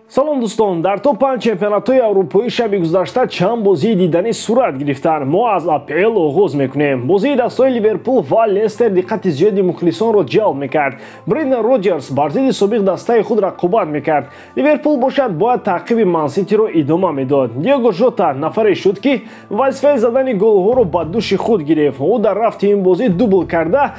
Салом, дӯстон! Дар топ 5 чемпионатҳои аврупоӣ шаби гузашта чанд бозии диданӣ сурат гирифтанд. Мо аз АПЛ оғоз мекунем. Бозии дастҳои Ливерпул ва Лестер диққати зиёди мухлисонро ҷалб мекард. Брендан Роҷерс бар зидди собиқ дастаи худ рақобат мекард. Ливерпул бошад, бояд таъқиби Манситиро идома медод. Диого Жота нафаре шуд, ки вазифаи задани голҳоро ба дӯши худ гирифт. Ӯ дар рафти ин бозӣ дубл карда,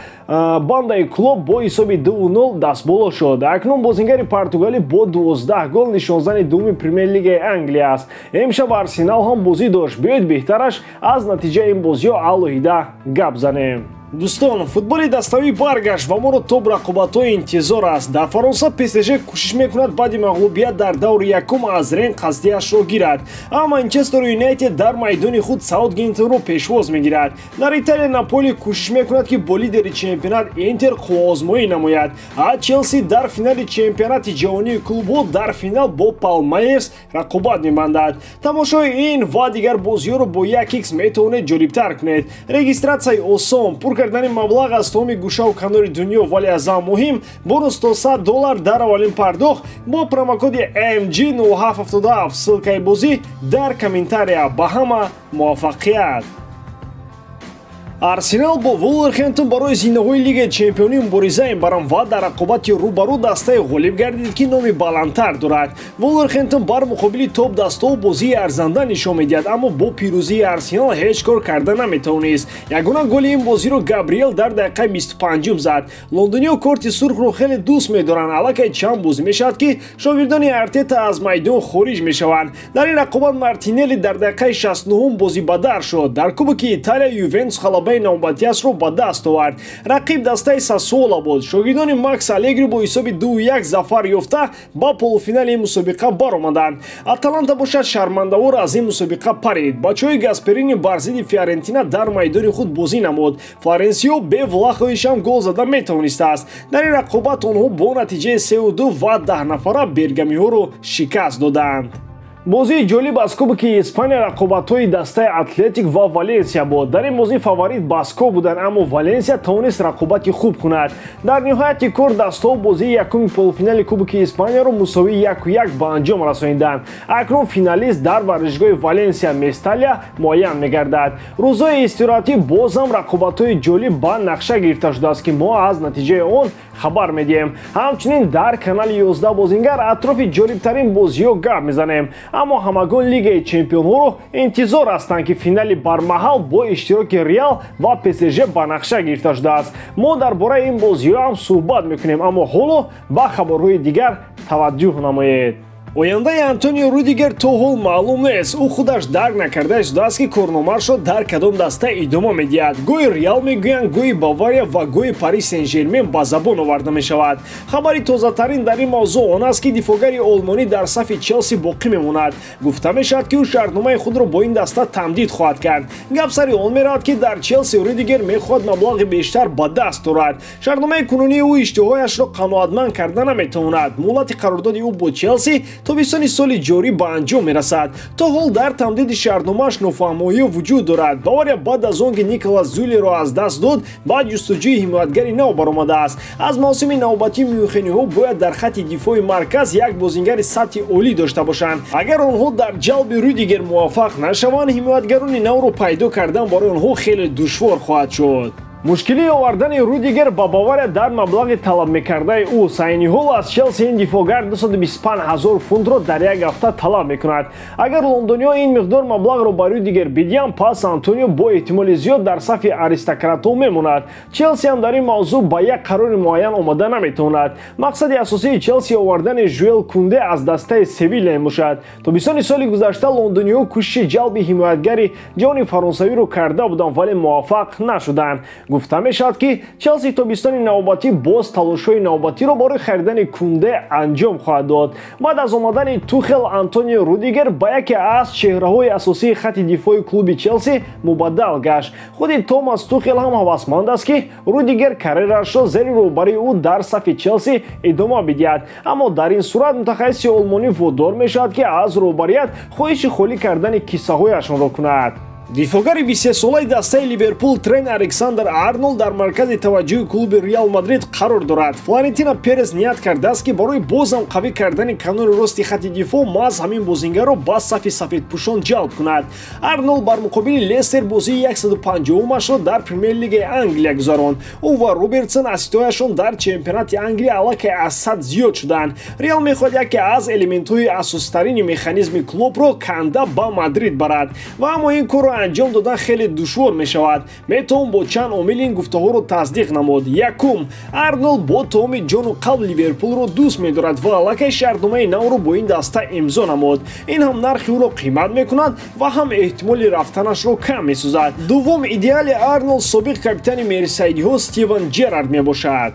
бандаи Клоп бо ҳисоби 2-0 дастболо шуд. Акнун бозингари португалӣ бо 12 гол нишонзани дуюми Премер-лигаи Англия аст. Имшаб Арсенал ҳам бозӣ дошт. Биёед, беҳтараш аз натиҷаи ин бозиҳо алоҳида гап занем. Дӯстон, футболи даставӣ баргашт ва моро топ рақобатҳои интизор аст. Дар Фаронса ПСЖ кӯшиш мекунад баъди мағлубият дар даври якум аз Рен қасдиашро гирад, аммо Манчестер Юнайтед дар майдони худ Саутгемптонро пешвоз мегирад. Дар Италия Наполи кӯшиш мекунад, ки бо лидери чемпионат Интер қувваозмоӣ намояд, а Челси дар финали чемпионати ҷаҳонии клубҳо дар финал бо Палмейрс рақобат мебандад. Тамошои ин ва дигар бозиҳоро бо 1x метавонед ҷолибтар кунед. Регистратсияи осон, пур кардани маблағ аз тамоми гӯшаву канори дунё, вале аз ҳама муҳим, бонус то 100 доллар дар аввалин пардохт бо промокоди MG0777. Ссылкаи бозӣ дар комментария. Ба ҳама муваффақият! Арсенал бо Вулверхэмптон барои зинаҳои Лигаи чемпионӣ мубориза мебаранд ва дар рақобати рӯбарӯ дастаи ғолиб гардид, ки номи баландтар дорад. Вулверхэмптон бар муқобили топ дастаҳо бозии арзанда нишон медиҳад, аммо бо пирӯзии Арсенал ҳеҷ кор карда наметавонист. Ягона голи ин бозиро Габриэл дар дақиқаи 25-ум зад. Лондониҳо корти сурхро хеле дӯст медоранд. Аллакай чанд бозӣ мешавад, ки шогирдони Артета аз майдон хориҷ мешаванд. Дар ин рақобат Мартинелли дар дақиқаи 69-ум бозибадар шуд. Дар Кубоки Италия Ювентус ғалабаи навбатиашро ба даст овард. Рақиб дастаи Сассуола буд. Шогирдони Макс Алегри бо ҳисоби 2-1 зафар ёфта, ба полуфинали ин мусобиқа баромаданд. Аталанта бошад, шармандавор аз ин мусобиқа парид. Бачаҳои Гасперини бар зидди Фиорентина дар майдони худ бозӣ намуд. Флоренсио бе Влаховичам гол зада метавонистааст. Дар ин рақобат онҳо бо натиҷаи 3-2 ва 10 нафара бергамиҳоро шикаст доданд. Бозии ҷолиб аз Кубоки Испания рақобатҳои дастаи Атлетик ва Валенсия буд. Дар ин бозӣ фаворит баско буданд, аммо Валенсия тавонист рақобати хуб кунад. Дар ниҳояти кор дастаҳо бозии якуми полуфинали Кубоки Испанияро мусовии 1-1 ба анҷом расониданд. Акнун финалист дар варзишгоҳи Валенсия, Месталия, муайян мегардад. Рӯзҳои истироҳатӣ боз ҳам рақобатҳои ҷолиб ба нақша гирифта шудааст, ки мо аз натиҷаи он хабар медиҳем. Ҳамчунин дар канали 11 бозингар атрофи ҷолибтарин бозиҳо гап мезанем. Аммо ҳамагон Лигаи чемпионҳоро интизор ҳастанд, ки финали бармаҳал бо иштироки Реал ва ПСЖ ба нақша гирифта шудааст. Мо дар бораи ин бозиҳо ҳам суҳбат мекунем, аммо ҳоло ба хабарҳои дигар таваҷҷӯҳ намоед. Ояндаи Антонио Рудигер то ҳол маълум нест. Ӯ худаш дарк накарда шудааст, ки корномаашро дар кадом даста идома медиҳад. Гоҳи Реал мегӯянд, гоҳи Бавария ва гоҳи Пари Сен-Жермен ба забон оварда мешавад. Хабари тозатарин дар ин мавзӯъ он аст, ки дифоъгари олмонӣ дар сафи Челси боқӣ мемонад. Гуфта мешавад, ки ӯ шартномаи худро бо ин даста тамдид хоҳад кард. Гап сари он меравад, ки дар Челси Рудигер мехоҳад маблағи бештар ба даст орад. Шартномаи кунунии ӯ иштиҳояшро қаноатманд карда наметавонад. Муҳлати қарордоди ӯ бо Челси тобистони соли ҷорӣ ба анҷом мерасад. То ҳол дар тамдиди шартномааш нофаҳмоиҳо вуҷуд дорад. Бавария баъд аз он ки Николас Зулеро аз даст дод, ба ҷустуҷӯи ҳимоятгари нав баромадааст. Аз мавсими навбатӣ мюнхениҳо бояд дар хатти дифои марказ як бозингари сатҳи олӣ дошта бошанд. Агар онҳо дар ҷалби Рюдигер муваффақ нашаванд, ҳимоятгарони навро пайдо кардан барои онҳо хеле душвор хоҳад шуд. Мушкилии овардани Рудигер ба Бавария дар маблағи талаб мекардаи ӯ. Айни ҳол аз Челси ин дифоъгар 225 ҳазор фунтро дар як ҳафта талаб мекунад. Агар лондониҳо ин миқдор маблағро ба Рудигер бидиҳанд, пас Антонио бо эҳтимоли зиёд дар сафи аристократҳо мемонад. Челси ҳам дар ин мавзӯъ ба як қарори муайян омада наметавонад. Мақсади асосии Челси овардани Жюел Кунде аз дастаи Севиля мебошад. Тобистони соли гузашта лондониҳо кӯшиши ҷалби ҳимоятгари ҷавони фаронсавиро карда буданд, вале муваффақ нашуданд. Гуфта мешавад, ки Челси тобистони навбатӣ боз талошҳои навбатиро барои харидани Кунде анҷом хоҳад дод. Баъд аз омадани Тухел Антонио Рудигер ба яке аз чеҳраҳои асосии хатти дифои клуби Челси мубаддал гашт. Худи Томас Тухел ҳам ҳавасманд аст, ки Рудигер карьераашро зери роҳбарии ӯ дар сафи Челси идома бидиҳад, аммо дар ин сурат мутахассиси олмонӣ водор мешавад, ки аз роҳбарият хоҳиши холӣ кардани киссаҳояшонро кунад. Дифоъгари 23-солаи дастаи Ливерпул Трент Александр Арнолд дар маркази таваҷҷӯҳи клуби Реал Мадрид қарор дорад. Флорентино Перес ният кардааст, ки барои бозам қавӣ кардани канори рости хати дифоъ маҳз ҳамин бозингарро ба сафи сафедпӯшон ҷалб кунад. Арнолд бар муқобили Лестер бозии 150-умашро дар Премер-лигаи Англия гузаронд. Ӯ ва Робертсон ассистҳояшон дар чемпионати Англия аллакай аз 100 зиёд шуданд. Реал мехоҳад яке аз элементҳои асостарини механизми клубро канда ба Мадрид барад. Ва аммо ин корро анҷом додан хеле душвор мешавад. Метавон бо чанд омил ин гуфтаҳоро тасдиқ намуд. Якум, Арнолд бо тамоми ҷону қалб Ливерпулро дӯст медорад ва аллакай шартномаи навро бо ин даста имзо намуд. Ин ҳам нархи ӯро қимат мекунад ва ҳам эҳтимоли рафтанашро кам месозад. Дуввум, идеали Арнолд собиқ капитани мерсайдиҳо Стивен Джерард мебошад.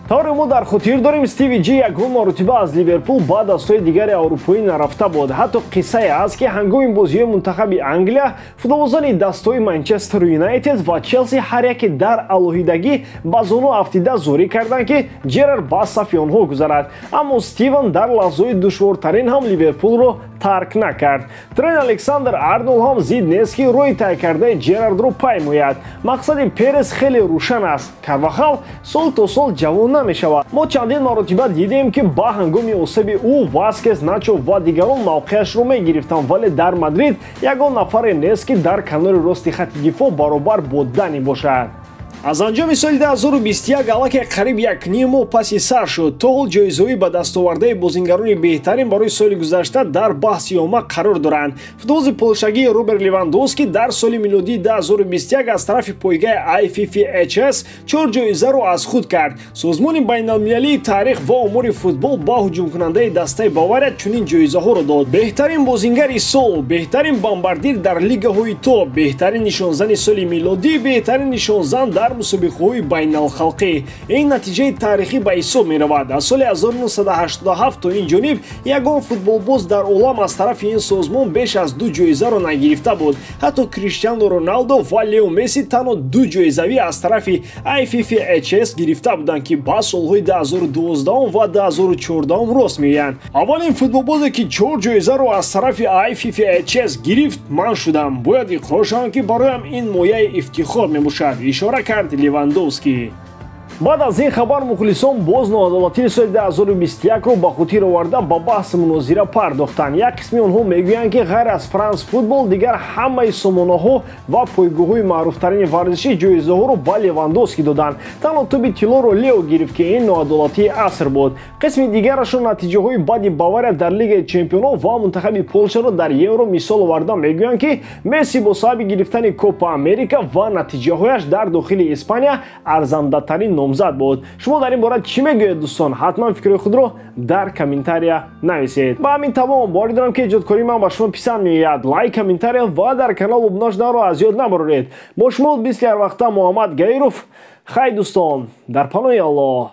Тавре мо дар хотир дорем, Стиви Ҷи ягон маротиба аз Ливерпул ба дастҳои дигари аврупоӣ нарафта буд. Ҳатто қиссае аст, ки ҳангоми бозиҳои мунтахаби Англия футболбозони дастҳои Манчестер Юнайтед ва Челси ҳар яке дар алоҳидагӣ ба зону афтида зорӣ карданд, ки Джерард ба сафи онҳо гузарад. Аммо Стивен дар лаҳзаҳои душвортарин ҳам Ливерпулро тарк накард. Трент Александр Арнолд ҳам зид нест, ки роҳи тай кардаи Джерардро паймояд. Мақсади Перес хеле рӯшан аст. Карвахал сол то сол ҷавон намешавад. Мо чандин маротиба дидем, ки ба ҳангоми осеби ӯ Васкес, Начо ва дигарон мавқеашро мегирифтанд, вале дар Мадрид ягон нафаре нест, ки дар канори рости хати дифоъ баробар бо Дани бошад. Аз анҷоми соли 2021 аллакай қариб 1,5 моҳ паси сар шуд. То ҳол ҷоизаҳои ба дастовардаи бозингарони беҳтарин барои соли гузашта дар баҳси омма қарор доранд. Футболбози полшагии Роберт Левандовски дар соли милодии 2021 аз тарафи пойгаи IFFHS 4 ҷоизаро аз худ кард. Созмони байналмилалии таърих ва омори футбол ба ҳуҷумкунандаи дастаи Бавария чунин ҷоизаҳоро дод: беҳтарин бозингари сол, беҳтарин бомбардир дар лигаҳои топ, беҳтарин нишонзани соли милодӣ, беҳтарин нишонзан дар мусобиқаҳои байналхалқӣ. Ин натиҷаи таърихӣ ба ҳисоб меравад. Аз соли 1987 то ин ҷониб ягон футболбоз дар олам аз тарафи ин созмон беш аз 2 ҷоизаро нагирифта буд. Ҳатто Криштиану Роналдо ва Лео Месси танҳо 2 ҷоизавӣ аз тарафи IFFHS гирифта буданд, ки ба солҳои 2012 ва 2014 рост меоянд. Аввалин футболбозе, ки 4 ҷоизаро аз тарафи IFFHS гирифт, ман шудам. Бояд иқрор шавам, ки бароям ин мояи ифтихор мебошад, ишора кард Левандовски. Баъд аз ин хабар мухлисон боз ноадолатии соли 2021-ро ба хотир оварда ба баҳси мунозира пардохтанд. Як қисми онҳо мегӯянд, ки ғайр аз Франс Футбол дигар ҳамаи сомонаҳо ва пойгоҳҳои маъруфтарини варзишӣ ҷоизаҳоро ба Левандовски доданд. Танҳо тӯби тиллоро Лео гирифт, ки ин ноадолатии аср буд. Қисми дигарашон натиҷаҳои бади Бавария дар Лигаи чемпионҳо ва мунтахаби Полшаро дар Евро мисол оварда мегӯянд, ки Месси бо сабаби гирифтани Копа Америка ва натиҷаҳояш дар дохили Испания арзандатарин номзад буд. Шумо дар ин бора чӣ мегӯед, дӯстон? Ҳатман фикри худро дар комментария нависед. Ба ҳамин тамом. Боварӣ дорам, ки эҷодкории ман ба шумо писанд меояд. Лайк, комментария ва дар канал обуна шуданро аз ёд набароред. Бо шумо мисли ҳар вақта Муҳаммад Гаиров. Хай дӯстон, дар паноҳи Аллоҳ.